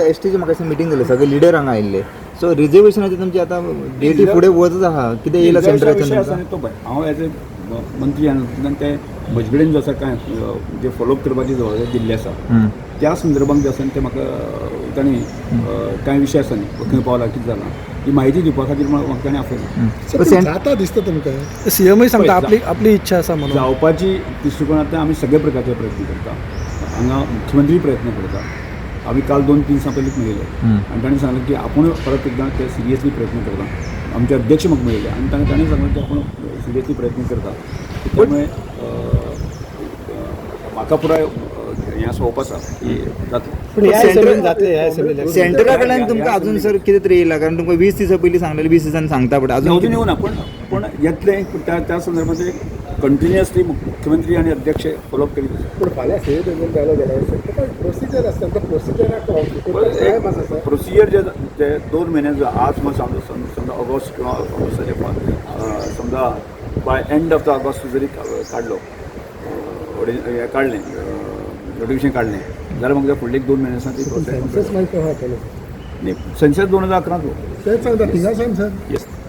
S टीची म्हाका meeting जाली, सगळे लिडर हांगा आयिल्ले. सो रिजर्वेशनाची तुमची आतां डेटी फुडें वचत आहा. कितें येयला विषय आसा सेंटराच्यान? न्ही तो पळय, हांव एज ए मंत्री आनी ते म्हजे कडेन जो आसा कांय जे फॉलोअप करपाची जबाबदारी दिल्ली आसा, त्या संदर्भात जे आसा न्ही ते म्हाका तांणी कांय विशय आसा न्ही, खंय पावला, कितें जालां, ही म्हायती दिवपा खातीर म्हाका तांणी आपयलें. जाता दिसता तुमकां? सीएमय सांगता पळय, आपली आपली इच्छा आसा म्हणून. जावपाची दृश्टिकोनांतल्यान आमी सगळे प्रकारचे प्रयत्न करता. हांगा मुख्यमंत्री प्रयत्न करता. आमी काल 2-3 दिसां पयलींच मेळिल्ले आनी तांणी सांगलें की आपूण परत एकदां ते सिरियसली प्रयत्न करता. आमचे अध्यक्ष म्हाका मेळिल्ले आनी तांणी सांगलें की आपूण सिरियसली प्रयत्न करता. त्यामुळे म्हाका पुराय हें आसा, होप आसा की जातलें. पण ह्या असेंब्लीन जातले, ह्या असेंब्लीन. सेंटरा कडल्यान तुमकां अजून सर कितें तरी येयला? कारण तुमकां 20 दिसां पयलीं सांगलेलें, 20 दिसांनी सांगता, बट अजून अजून येवना. पण पण येतलें. पूण त्या त्या संदर्भात कंटिन्युअसली मुख्यमंत्री आनी अध्यक्ष फॉलोअप करीत आसा. पूण फाल्यां सीए जालो जाल्यार ताका प्रोसिजर आसता, त्या प्रोसिजराक टायम आसा सर. प्रोसिजर जे जे 2 म्हयने जो आज मग समजा समजा ऑगस्ट किंवा ऑगस्टाचे समजा by end of the August जरी काडलो, हें काडलें, नोटिफिकेशन काडलें जाल्यार म्हाका फुडले एक 2 म्हयने आसा ती सेन्सस प्रोसेस. मागीर केव्हा जातलो? न्ही, सेन्सस 2011 तेच सांगता, थिंगा सावन सर. येस.